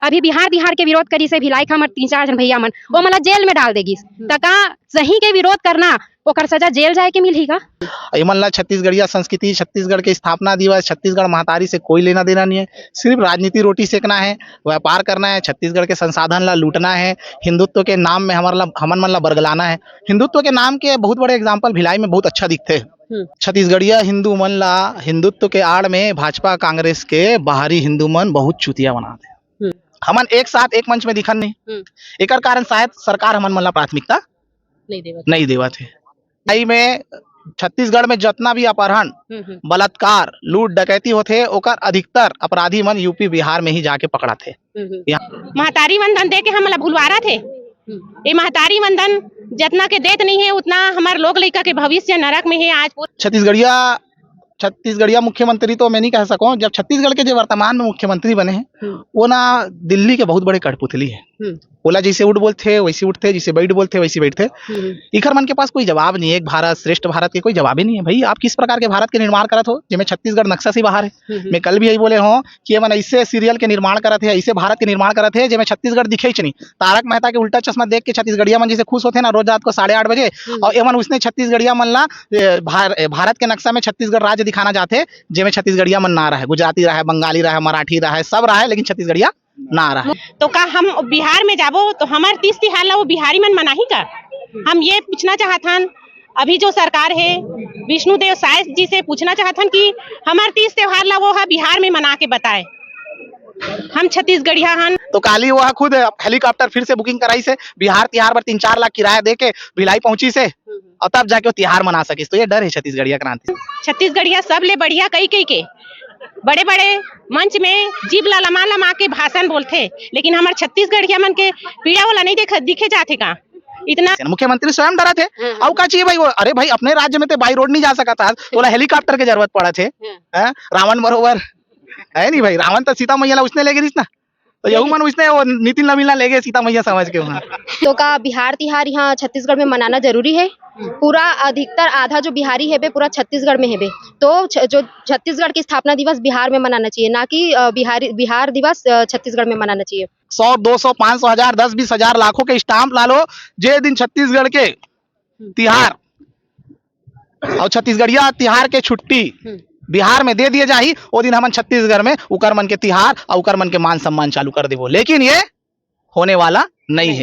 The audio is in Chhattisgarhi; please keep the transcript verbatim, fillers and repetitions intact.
अभी बिहार तिहार के विरोध करिस हे भिलाई के हमर तीन चार झन भैया मन, वो मन ला जेल में डाल दे गिस। त का सही के विरोध करना, ओकर सजा जेल जाए के मिलही का? एमन ला छत्तीसगढ़िया संस्कृति, छत्तीसगढ़ के स्थापना दिवस, छत्तीसगढ़ महतारी से कोई लेना देना नहीं है। सिर्फ राजनीति रोटी सेकना है, व्यापार करना है, छत्तीसगढ़ के संसाधन ला लूटना है, हिंदुत्व के नाम में हमर ला, हमन मन ला बरगलाना है। हिंदुत्व के नाम के बहुत बड़े एग्जाम्पल भिलाई में बहुत अच्छा दिखते हैं। हम्म। छत्तीसगढ़िया हिंदू मन ला हिंदुत्व के आड़ में भाजपा कांग्रेस के बाहरी हिंदू मन बहुत चूतिया बनाते हैं। हम्म। हमन एक साथ एक मंच में दिखन नहीं। हम्म। एकर कारण शायद सरकार हमन मन ला प्राथमिकता नहीं देवत। नहीं देवत है। सही में छत्तीसगढ़ में जितना भी अपहरण, हम्म, हम्म। बलात्कार, लूट डकैती होथे, ओकर अधिकतर अपराधी मन यूपी बिहार में ही जाके पकड़ाथे। हम्म, हम्म। यहाँ महतारी वंदन दे के हमन ला भुलवारत हे। हम्म। ये महतारी वंदन जितना के देत नहीं है, उतना हमार लोग लइका के भविष्य नरक में है। आज पूरा छत्तीसगढ़िया, छत्तीसगढ़िया मुख्यमंत्री तो मैं नहीं कह सकूं, जब छत्तीसगढ़ के जो वर्तमान में मुख्यमंत्री बने हैं, हम्म। वो ना दिल्ली के बहुत बड़े कठपुतली है। हम्म। ओला जैसे उठ बोलथे, वैसे उठथे, जैसे बैठ बोलथे, वैसे बैठथे। हम्म। इखर मन के पास कोई जवाब नहीं है। एक भारत श्रेष्ठ भारत के कोई जवाब ही नहीं है। भाई, आप किस प्रकार के भारत के निर्माण करत हो, जेमे छत्तीसगढ़ नक्शा से बाहर है? हम्म। मैं कल भी यही बोले हूँ कि ये मन ऐसे सीरियल के निर्माण करत है, ऐसे भारत के निर्माण करत है, जेमे छत्तीसगढ़ दिखे ही नहीं। तारक मेहता के उल्टा चश्मा देख के छत्तीसगढ़िया मन जैसे खुश होथे ना, रोज रात को साढ़े आठ बजे, हम्म। और एमन उसने छत्तीसगढ़िया मन ला, ए, भार-, ए, भारत के नक्शा में छत्तीसगढ़ राज्य दिखाना चाहथे, जेमे छत्तीसगढ़िया मन ना रहे, गुजराती रहे, बंगाली रहे, मराठी रहे, सब रहे, लेकिन छत्तीसगढ़िया ना रहे। तो का हम बिहार में जाबो तो हमर तीज तिहार ला वो बिहारी मन मनाही का? हम ये पूछना चाहत हन, अभी जो सरकार है, विष्णुदेव साय जी से पूछना चाहत हन कि हमर तीज त्योहार ला वो हा बिहार में मना के बताए। हम छत्तीसगढ़िया हन। तो काली वो हा खुद हेलीकॉप्टर फिर से बुकिंग कराइस हे, बिहार तिहार बर तीन चार लाख किराया दे के भिलाई पहुंचिस हे, और तब जाके वो तिहार मना सकिस। तो ये डर है छत्तीसगढ़िया क्रांति से। छत्तीसगढ़िया सबले बढ़िया कई कई के बड़े बड़े मंच में जीभ ला लमा लमा के भाषण बोलथे, लेकिन हमर छत्तीसगढ़िया मन के पीड़ा वाला नहीं देख, दिखे जाथे का? इतना मुख्यमंत्री स्वयं डरत हे। हाँ, हाँ। अउ का चाहिए भाई? वो, अरे भाई, अपने राज्य में ते by road नहीं जा सकत हस, तोला हेलीकॉप्टर के जरूरत पड़त हे। हाँ। हैं? रावण बरोबर है नहीं भाई, रावण तो सीता मैया ला उसने लेगे रहिस ना, तो यही यही। मन उसने वो नितिन नवीन ला लेगे सीता मैया समझ के वहाँ। तो का बिहार तिहार यहाँ छत्तीसगढ़ में मनाना जरूरी है? पूरा अधिकतर आधा जो बिहारी है बे, पूरा छत्तीसगढ़ में है बे। तो छ-, जो छत्तीसगढ़ की स्थापना दिवस बिहार में मनाना चाहिए, ना कि, अ, बिहारी, बिहार दिवस, अ, छत्तीसगढ़ में मनाना चाहिए। सौ, दो सौ, पाँच सौ, हजार, दस, बीस हजार, लाखों के स्टाम्प ला लो, जे दिन छत्तीसगढ़ के तिहार और छत्तीसगढ़िया तिहार के छुट्टी हम्म। बिहार में दे दिए जाही, वो दिन हमन छत्तीसगढ़ में उकर मन के तिहार और उकर मन के मान सम्मान चालू कर देबो। लेकिन ये होने वाला नहीं है।